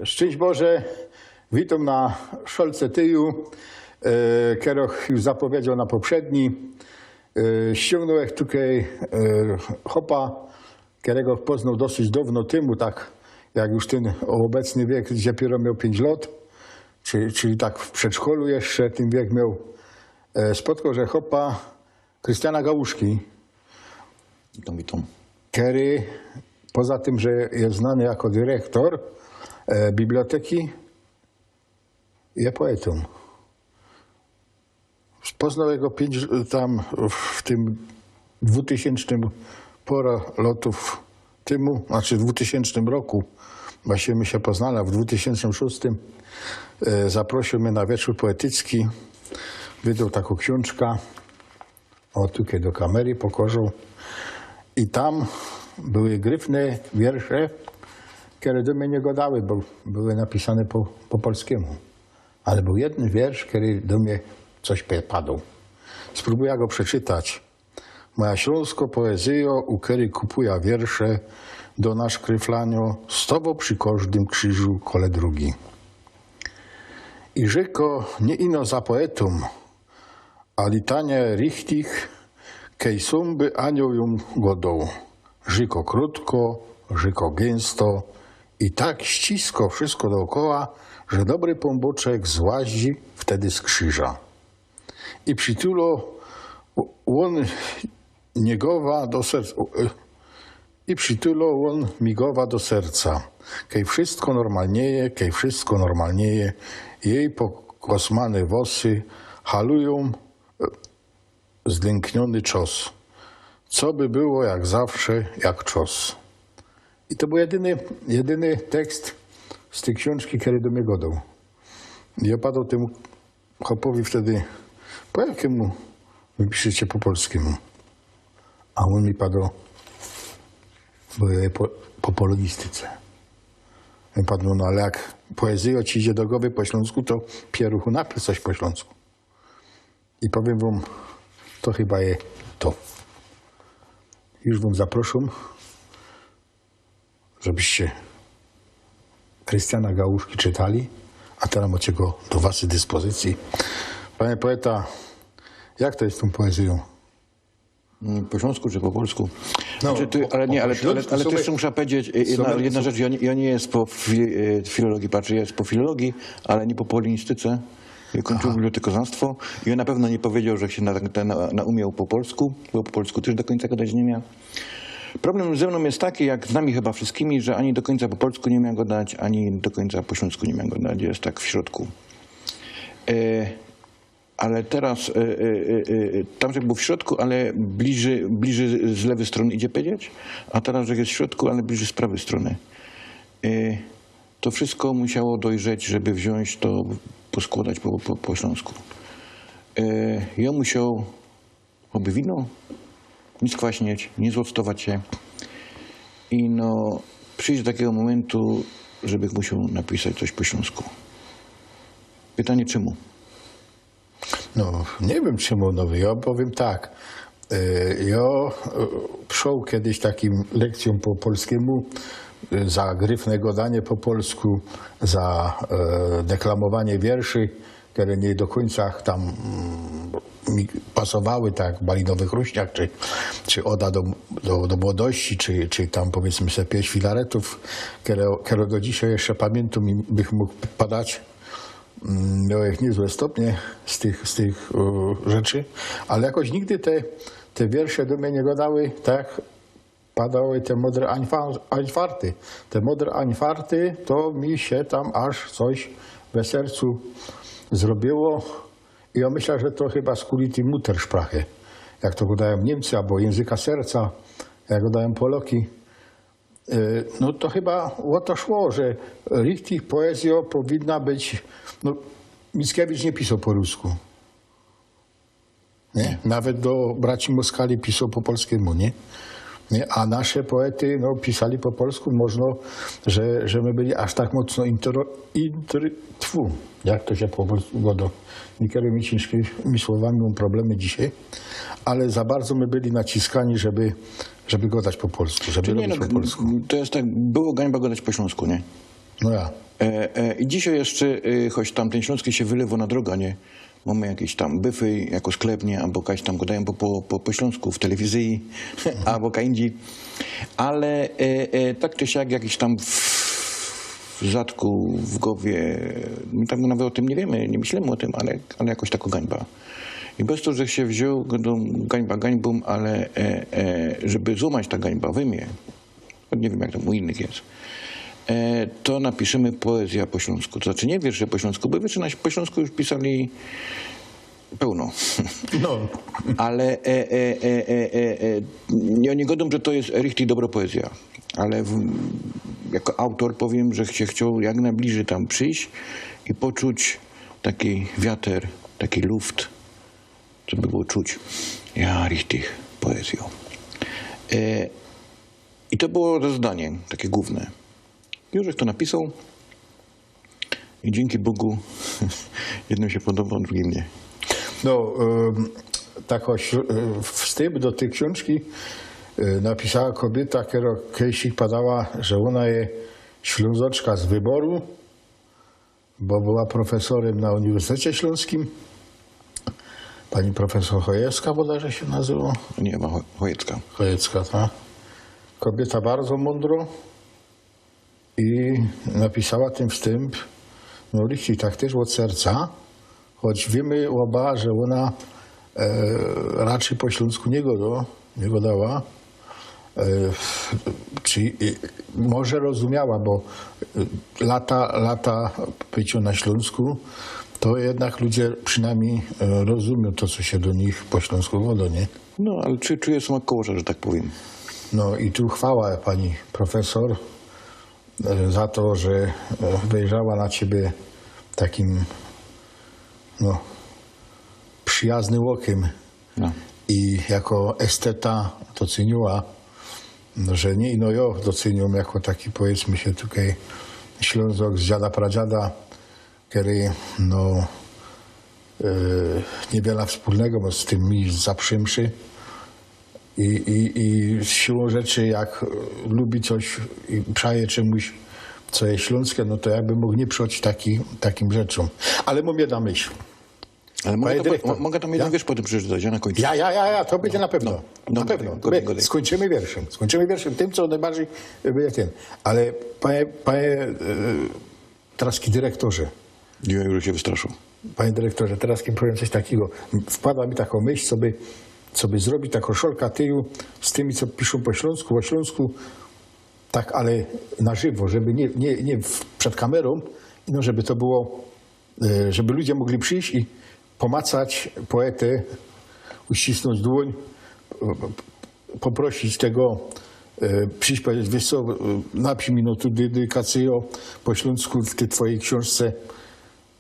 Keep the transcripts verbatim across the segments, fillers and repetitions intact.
Szczyńść Boże, witōm na szolce tyju, e, keroch już zapowiedzioł na poprzedni. E, ściōngnōłech tukej, e, chopa, kerego poznoł dosyć downo tymu, tak jak już tyn ôbecny wiek, dopiyro mioł piyńć lot, czy, czyli tak w przedszkolu jeszcze tyn wiek mioł. E, spotkoł żech chopa Krystiana Gałuszki, Witōm, witōm. kery poza tym, że je znany jako dyrektor, e, biblioteki, je poetōm. Poznoł żech go piyńć, tam w tym dwutysiōncznym pora lotōw tymu, znaczy w dwutysiōncznym roku, właściwie my sie poznali w dwutysiōncznym szōstym, e, zaprosiōł mie na wieczōr poetycki, wydoł takõ ksiōnżka, ô, tukej do kamery pokŏżã. I tam były gryfne wiersze, kere do mie niy gŏdały, bo były napisane po, po polskimu. Ale bōł jedyn wiersz, kery do mie coś pe-, padoł. Sprōbujã go przeczytać. Moja ślōnskŏ poezyjŏ, u kerej kupujã wiersze do naszkryflaniŏ, stŏwŏ przi kŏżdym krziżu kole drogi. I rzykŏ niy ino za poetōm, a litanie richtich, kej sōm by anioł jōm gŏdoł. Rzykŏ krōtkŏ, rzykŏ gynsto i tak ściskŏ wszysko dookoła, że dobry Pōnbōczek złazi wtedy z krziża. I przitulŏ ôn niegowa do serca, i przitulŏ ôn migowa do serca. Kej wszysko normalnieje, kej wszysko normalnieje, jej pokosmane włosy halujōm, e, zlynkniōny czŏs. Co by było jak zawsze, jak czŏs. I to bōł jedyny, jedyny tekst z tyj ksiōnżki, kery do mie gŏdoł. I jŏ padoł tymu chopowi wtedy: „Po jakimu wy piszycie po polskimu?” A ôn mi padoł: „Bo jŏ je po, po polonistyce”. Jŏ padoł: „No ale jak poezyjŏ ci idzie do gowy po ślōnsku, to pierōn napisz coś po ślōnsku”. I powiym wōm, to chyba je to. Już wōm zaproszōm, żebyście Krystiana Gałuszki czytali, a terŏz mŏcie go do waszej dyspozycji. Panie poeta, jak to je z tōm poezyjōm? Mm, po ślōnsku czy po polsku? No, Znaczy, ty, po, ale nie, po ale, ale, ślōnsku, ale słuchaj, też muszę powiedzieć, e, jedna, słuchaj, jedna słuchaj. Rzecz, jŏ, nie- jŏ niy jest po fi, e, filologii, patrzcie, jŏ jest po filologii, ale niy po polonistyce. Jŏ kōńczōł bibliotekarzostwo i jŏ na pewno niy powiedzioł, że sie na, na, naumiał po polsku, bo po polsku też do końca gadać niy umiał. Problem ze mnōm jest taki, jak z nami chyba wszystkimi, że ani do końca po polsku niy umiał gadać, ani do końca po ślōnsku niy umiał gadać, jest tak w środku. E, ale terŏz, e, e, e, e, tam, że bōł w środku, ale bliżej, bliżej z lewej strōny idzie powiedzieć, a terŏz, że jest w środku, ale bliżej z prawej strōny. E, to wszystko musiało dojrzeć, żeby wziōńć to, poskłŏdać po, po, po ślōnsku. E, jŏ musiał choćby wino niy skwaśnieć, niy złoctować sie. I no, przijś do takigo mōmyntu, żebych musiał napisać coś po ślōnsku. Pytanie, czymu? No, niy wiym, czymu, no, jŏ powiym tak. E, jŏ, e, przoł kejś takim lekcyjōm po polskimu, e, za gryfne gŏdanie po polsku, za, e, deklamowanie wierszy, kere niy do kōńca tam, mm, mi pasowały, tak, Balinowych Ruśniach, czy, czy Oda do, do, do młodości, czy, czy tam, powiydzmy se, Pieśń filaretōw, kere, kere do dzisiej jeszcze pamiyntam i bych mōg padać. Mm, miołech niyzłe stopnie z tych, z tych, e, rzeczy, ale jakoś nigdy te, te wiersze do mie niy gŏdały tak, padały te modre Einfa-, Einfarty. Te modre Einfarty, to mi sie tam aż coś we sercu zrobiło. I jŏ myślã, że to chyba skuli tyj Muttersprache, jak to gŏdajōm Niymcy, abo jynzyka serca, jak gŏdajōm Poloki. E, no to chyba ô to szło, że richtig poezyjŏ powinna być, no, Mickiewicz niy pisoł po rusku. Niy? Nawet do braci Moskali pisoł po polskimu, niy? Niy? A nasze poety, no, pisali po polsku, możno, że, że my byli aż tak mocno intro-, intr-, tfu, jak to sie po polsku gŏdŏ, niykerymi ciynżkimi słowami mōm problemy dzisiej, ale za bardzo my byli naciskani, żeby, żeby gŏdać po polsku, żeby Czy nie, robić no, po polsku. To jest tak, było gańba gadać po ślōnsku, nie? No ja. E, e, i dzisiej jeszcze, e, choć tam tyn ślōnski sie wylywo na droga, nie? Mōmy jakeś tam byfy jako sklep, nie? Abo kaś tam gŏdajōm po, po, po, po ślōnsku w telewizyji, abo kaj indzij. Ale, e, e, tak czy siak jakiś tam w, w zadku, w gowie, my tak nawet ô tym niy wiymy, niy myślymy ô tym, ale, ale jakoś tako gańba. I bez to, że sie wziōn, gŏdōm gańba gańbōm, ale, e, e, żeby złōmać ta gańba we mie, niy wiym, jak to u innych je, e, to napiszymy poezyjõ po ślōnsku. To znaczy niy wiersze po ślōnsku, bo wiersze na, po ślōnsku już pisali pełno. No. Ale, e, e, e, e, e, e, niy, niy gŏdōm, że to je richtig dobro poezyjŏ. Ale w, jako autor powiym, że sie chcioł jak nojbliżyj tam przijś i poczuć taki wiater, taki luft, co by było czuć. Ja, richtig poezyjŏ. E, i to było rozdanie takie głōwne. Już żech to napisoł i dziynki Bogu jednym sie podobało, drugim niy. No, em, tako śl- e, wstymp do tyj ksiōnżki e, napisała kobiyta, kero kejsik padała, że ôna je Ślōnzoczka z wyboru, bo była profesorym na Uniwersytecie Ślōnskim. Pani profesor Chojewska bodajże sie nazywa. Niy, Ewa Cho- Chojecka. Chojecka, ta. Kobiyta bardzo mōndro i napisała tyn wstymp, no richtig, tak tyż ôd serca, choć wiymy ôba, że ôna e, raczyj po ślōnsku niy gŏdŏ, niy gŏdała. E, czyli e, może rozumiała, bo e, lata, lata byciŏ na Ślōnsku, to jednak ludzie przinojmnij e, rozumiōm to, co sie do nich po ślōnsku gŏdŏ, niy? No, ale czy, czuje smak kołorza, że tak powiym. No i tu chwała pani profesor e, za to, że e, wejrzała na ciebie takim, no, przyjaznym ôkiym No. i jako esteta docyniła, że niy ino jŏ docyniōm jako taki, powiydzmy sie, tukej Ślōnzok z dziada pradziada, kery, no, e, niywiela wspōlnego mŏ z tym mi zaprzymszy. I, i, I siłōm rzeczy, jak e, lubi coś i przaje czymś, co je ślōnske, no to jakby mōg niy przoć taki, takim rzeczōm. Ale mōm jedna myśl. Ale mogę Panie to, dyrektor, mo- mogę tam ja? jedną wiersz potem przeczytać, ja na końcu. Ja, ja, ja, ja, to bydzie na pewno. No, Na pewno. godaj, godaj, godaj. Skończymy wierszem. Skończymy wierszem tym, co najbardziej e, będzie ten. Ale panie, panie e, teroz dyrektorze, Ja już się wystraszył. Panie dyrektorze, teroz powiem coś takigo. Wpadła mi takŏ myśl, co by, co by zrobić takŏ szolka tyju z tymi, co piszōm po ślōnsku, ô Ślōnsku, tak, ale na żywo, żeby niy, niy, niy w, przed kamerōm, no, żeby to było, e, żeby ludzie mogli przijś i pomacać poetã, uścisnōńć dłōń, e, poprosić tego, e, przijś, powiedzieć: „Wiysz co, e, napisz mi no tu dedykacyjõ po ślōnsku w tyj twojij ksiōnżce”.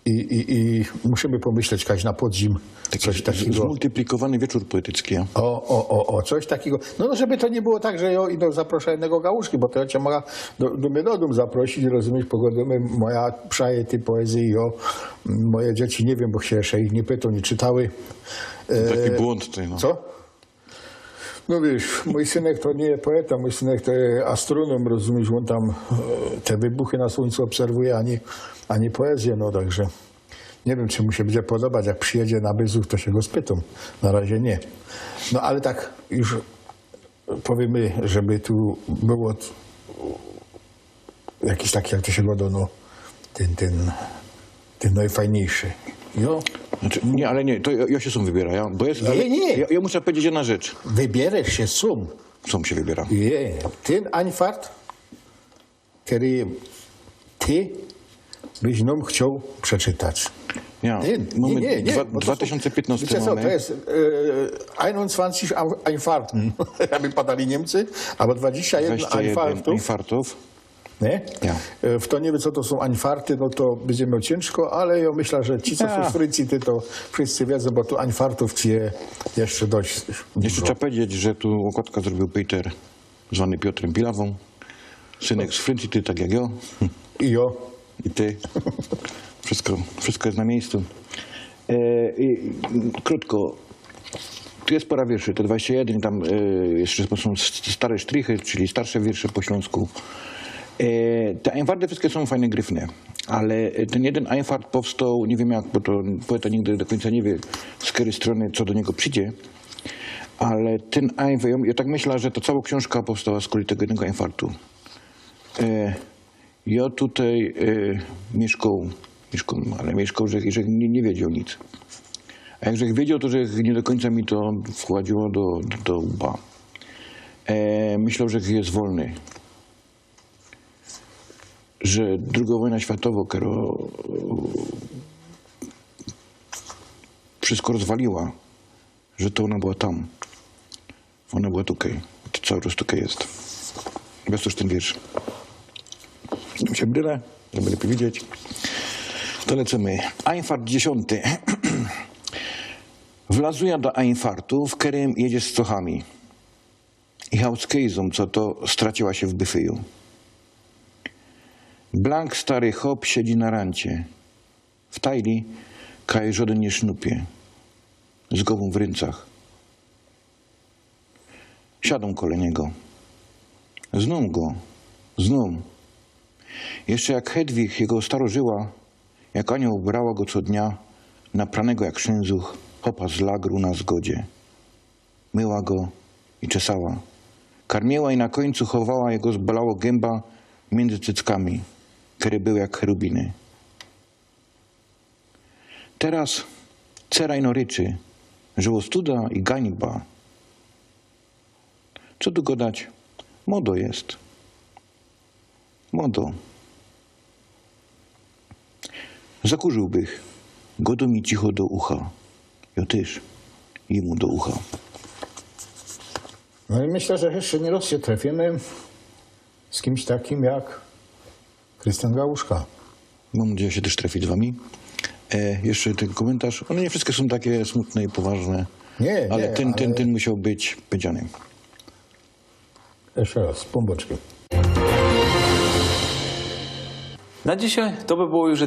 I, i, i musimy pomyśleć, kaś na podzim coś takigo. Zmultiplikowany wieczór poetycki, ja. O, o, o, o, coś takigo. No, no, żeby to niy było tak, że jŏ ino zaproszã jednego gałuszki, bo to jŏ cie mogã do, do mie do dōm zaprosić, rozumisz, pogodōmy, moja przaje tyj poezyji, jŏ, moje dzieci, niy wiym, bo sie jeszcze ich niy pytoł, niy czytały. E, Taki błąd ty, no. Co? No wiysz, mōj synek to niy poeta, mōj synek to je astronōm, rozumisz, ôn tam e, te wybuchy na słōńcu ôbserwuje, a niy, a niy poezyjõ, no, także niy wiym, czy mu sie bydzie podobać, jak przijedzie na byzuch, to sie go spytōm. Na razie niy. No, ale tak już powiymy, żeby tu było t- jakiś taki, jak to sie gŏdŏ, no, tyn, tyn, tyn nojfajniyjszy. Jo? Znaczy, niy, ale niy, to jŏ, jŏ sie sōm wybiera, ja, bo je, Niy, ale niy. Jŏ, jŏ muszã powiedzieć jedna rzecz. Wybieresz sie sōm. Sōm sie wybiera. Je, tyn Anfart, kery ty byś nōm chcioł przeczytać. Ja. Tyn, Mōmy niy, niy, niy, dwa, bo to sōm, dwa tysiōnce piytnŏste wiysz co, mōmy. to je e, einundzwanzig Au- Anfarten, jakby padali Niymcy, abo dwadzieścia jeden Dwadzieścia jeden Anfartōw. Anfartōw. Niy? Ja. E, Fto niy wiy, co to sōm Anfarty, no to bydzie mioł ciynżko, ale jŏ myślã, że ci, co Ja. sōm z Fryncyty, to wszyscy wiedzōm, bo tu Anfartōw je jeszcze dość Jeszcze dużo. Trzeba powiedzieć, że tu okładka zrobił Peter, zwany Piotrem Pilawą. Synek z Fryncyty, tak jak jŏ. I jŏ. I ty. Wszystko, wszystko jest na miejscu. E, i, krótko. Tu jest parę wierszy, te dwadzieścia jeden, tam e, jeszcze sōm s- stare sztrichy, czyli starsze wiersze po ślōnsku. E, te Einfarty wszystkie są fajne, gryfne, ale e, ten jeden Einfart powstał, nie wiem jak, bo to poeta nigdy do końca nie wie, z której strony co do niego przyjdzie, ale ten Einfart, ja, ja tak myślę, że ta cała książka powstała z kolei tego jednego Einfartu. E, ja tutaj e, mieszkał, mieszkał, ale mieszkał, że, że nie, nie wiedział nic. A jak żech wiedział, to że nie do końca mi to wchodziło do, do łba. E, myślał, że jest wolny. Że druga wojna światowa, która wszystko rozwaliła, że to ona była tam. Ona była tutaj. To cały czas tutaj jest. Bez to już ten wiersz. Dam się bryle, żeby lepiej widzieć. To lecimy. Einfart dziesiąty. Wlazuja do Einfartu, w którym jedzie z cochami. I hałckyjzą, co to straciła się w byfyju. Blank stary chop siedzi na rancie. W tajli kaj żodyn nie sznupie. Z gową w ryncach. Siadam kole niego. Znum go. Znum. Jeszcze jak Hedwig jego starożyła, jak anioł brała go co dnia, napranego jak szynzuch, chopa z lagru na zgodzie. Myła go i czesała. Karmiła i na końcu chowała jego zbolało gęba między cyckami, które były jak cherubiny. Teraz ceraj no ryczy, że ostuda i gańba. Co tu godać? Modo jest. Modo. Zakurzyłbych. Godo mi cicho do ucha. Ja też. Jemu do ucha. No i myślę, że jeszcze nie raz się trefimy z kimś takim jak Krystian Gałuszka. Mam nadzieję, że się też trafi z wami. E, jeszcze ten komentarz. One nie wszystkie są takie smutne i poważne, Nie, ale nie, ten, ten, ale- ten musiał być powiedziany. Jeszcze raz, z pąboczkiem. Na dzisiaj to by było już